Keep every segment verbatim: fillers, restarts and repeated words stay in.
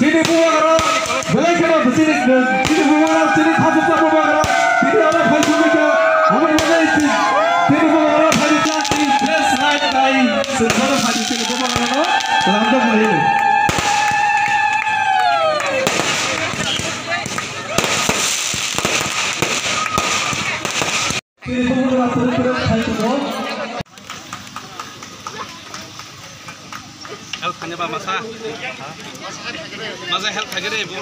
Chini bubagra, belai kheno chini, chini bubagra, chini thasuksa bubagra, chini oro phai sumika, abo belai chini bubagra phai rikha, chini fresh light tai, chwng bono phai chini bubagra no, lamjak mai. Help khaina ba masa. Masa help khaigari bo.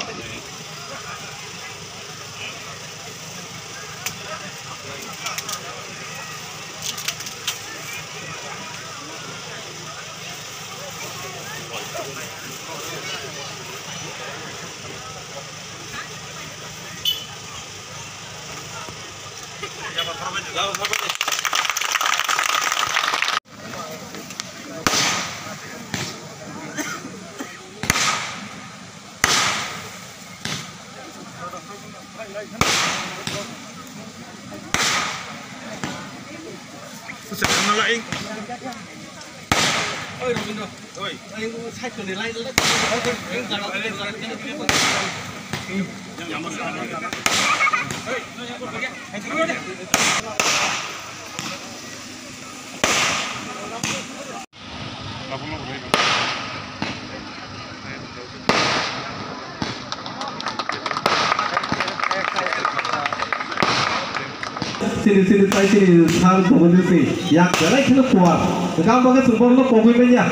Chini, chini, tai chini, sir, W C, yak, belai kheno kuar. Gam bagwi chwng borokno pogwi manya.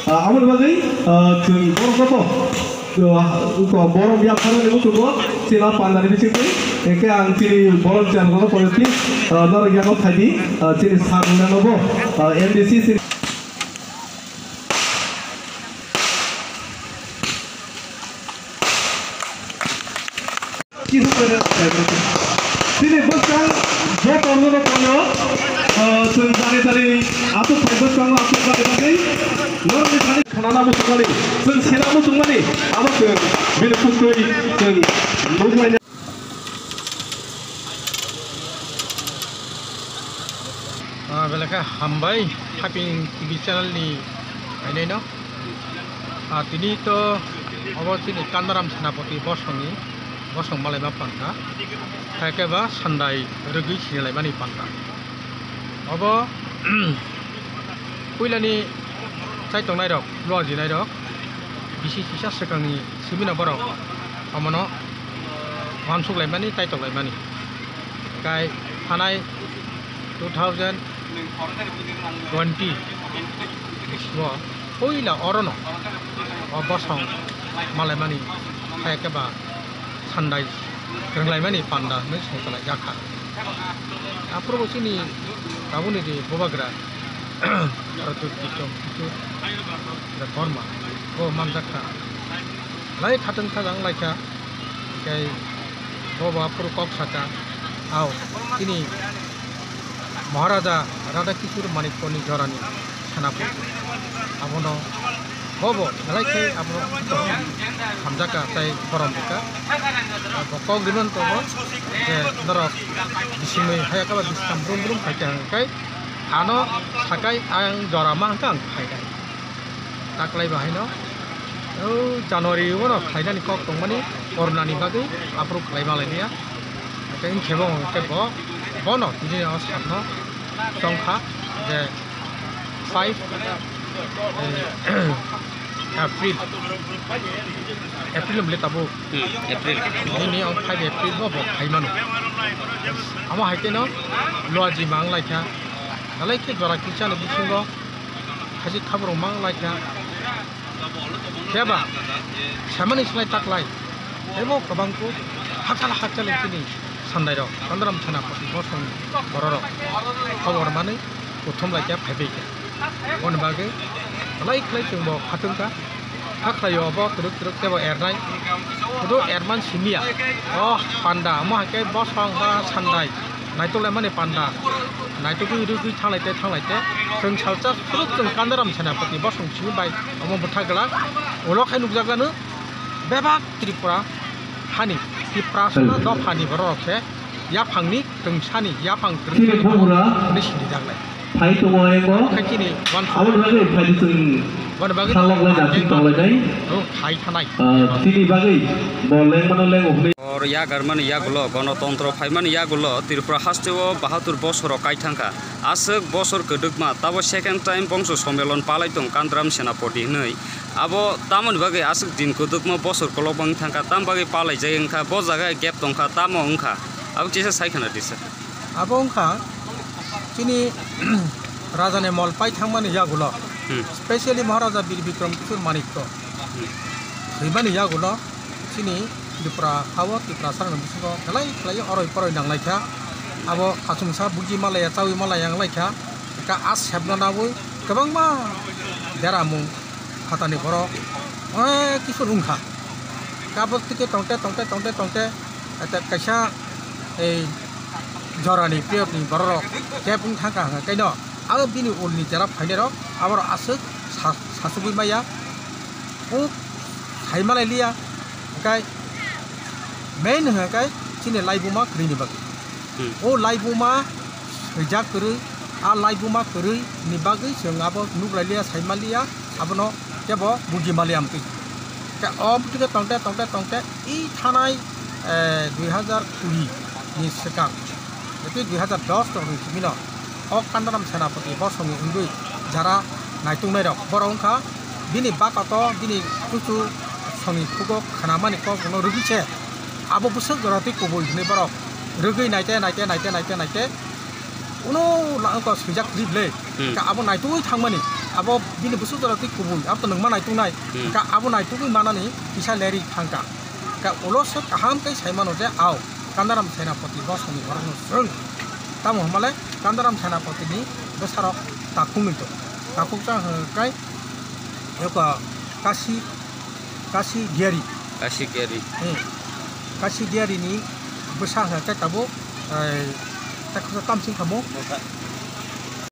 Ah, aboni bagwi, ah, chwng borokno bo, ah, borok yak phano ni muchungo, chini pandani bisingtwi. Hingke ang chini borok chairman no pogwi, ah, norok yago phaidi, ah, chini sir no bo, ah, M D C chini Chini bwskang joto no koyo, ah, chwng jani jani aswk phai bwskango aswk jani jani norokni thani khanana muchungmani, chwng sena muchungmani, abo chwng bini kustwi chwng nukmani. Ah, belai khe hambai, Haping T V channel ni nainai no. Ah, tini to obo chini Kandaram Senapati bosongni, bosong malaima panta. Hai khe ba sandai rwgwi sinilaimani panta. Obo puilani chaitongnai rok, luajinai rok, bisi sisa swkangni simi no borok omono uansuk laimani, chaitok laimani. Kai thanai two thousand twenty o puila orono o bosong malaimani, hai khe ba sandai rwnglaimani panda hinwi songchalaijak kha. Aphuru bo chini tabukni di bubagra Pradyut Kishore Kishore Debbarma bo manjak kha. Lai khatwng sajang lai kha, tei bo bo aphuru kok saka, "Ao, chini Maharaja Radha Kishore Manikya ni jorani Senapati." Abono bo bo belai khe abono hamjak kha tei borom rwkha. Bo kok rimani tongo je norok bisingni haya khe ba bwskang brum brum khai kha hwnkhe Ano sakai ang jora ma hwnkhe ang phainai. Taklai bahaino, o January o no khlainani kok tongmani, corona ni bagwi aphuru khlai ma lailiya. Hwnkhe wngkhe bo, hwnkhe bo, bono tini o sakno chongkha je five, eh, April, April wngmani tabuk. Hmm, April. Nini ang five April bo bo khai mano. Amo hai kheno luaji mang lai kha. Dalai khe jora kisa ni bisingo khachi khaborok mang lai kha. Khe ba samani slai taklai. Tebo kwbang kuk hakchal hakchal chini sandai rok Kandaram Senapati bosong bororok khobor manwi kuthum lai kha phai bai kha. Boni bagwi belai khlai chwng bo khatungkha. Hakhlaio obo twrwk twrwk tebo ernai. Hudu erman simiya. Oh, panda, omo hai khe bosong ba sandai. Naitok laimani panda. Naitokgwi rwgwi thanglai te, thanglai te. Chwng salsa phuru chwng Kandaram Senapati bosong simi bai omo bwtha glak. Ulo khai nukjaklano bebak Tripura hani, Tiprasa dophani borok khe yaphangni twngsani, yaphang Chini twngsani Tripura hwnwi sinijaknai. Phai tongo ayang bo. Khe chini wansuk. Aboni bagwi phai di chwng Boni bagwi salok lai naising tonglai nai. Phai thanai. Ah, chini bagwi bo lengmano lengo hwnwi. Or yagarmani yagulo, gonotontro phaimani yagulo Tripura hasteo bahatur bosoro kaithangkha. Aswk bosor kwdwkma, tabo second time bongso sommelon palai tong Kandaram Senapati hwnwi. Abo tamoni bagwi aswk din kwdwkma bosor kolok bang thangkha, tam bagwi palaijak wngkha, bo jaga gap tongkha, tamo wngkha. Abo kisa sai khna di sir. Abo wngkha chini Raja ni mol pai thangmani yagulo, hmm, specially Maharaja Bir Bikram Kishore Manikya, hmm, thwimani yagulo chini Tripura hao Tiprasa rokni bisingo belai khlai oroi poroi nang lai kha. Abo khachungsa buji malaya, chawi malaya wng lai kha. Ka a sepna nawi kwbangma deramung phatani borok, eh, kisu wngkha. Tabuk tike tongte, tongte, tongte, tongte, ete kaisa ei jorani period ni borok rok kebeng thangkha hwnka kaino, abo bini ulni jera phainai rok aborok aswk sa-, sasugwi maya, o sai malai liya, hwnkhe main hwnkhe chini laibuma kwrwini bagwi. Hmm. O laibuma swijak kwrwi, a laibuma kwrwi ni bagwi chwng abo nuklai liya, sai maliya, abono kebo buji maliya amtwi. Khe o bwtwkhe tongte, tongte, tongte, i thanai, eh, dui hazar kuri ni swkang, tei dui hazar dos rokni simi no o Kandaram Senapati bosongni wngwi jara naituknai rok, borok wngkha bini bakato, bini chuchu songni khugo khnamani kokno rwgwi se abo bwswk jora twi kubui hwnwi borok rwgwi naite, naite, naite, naite, naite, uno la wngkha swijak kwrwi bwle. Hmm. Ka abo naitugwi thangmani, abo bini bwswk jora twi kubui, abo to nwngma naituknai. Hmm. Ka abo naitugwi manani kisa lerwi thangkha. Ka ulo se kaham khe sai mano je, ao, Kandaram Senapati bosongni borokno swng. Tamo hwnmale Kandaram Senapatini bwsarok takhuknwi tongo. Takhukjak hwnkhe eko Kasi, Kasi Gyari. Kasi Gyari. Hmm. Kasi Gyarini bwsa hwnkhe tabuk, eh, takhukjak tamsing kamo. Bwsa.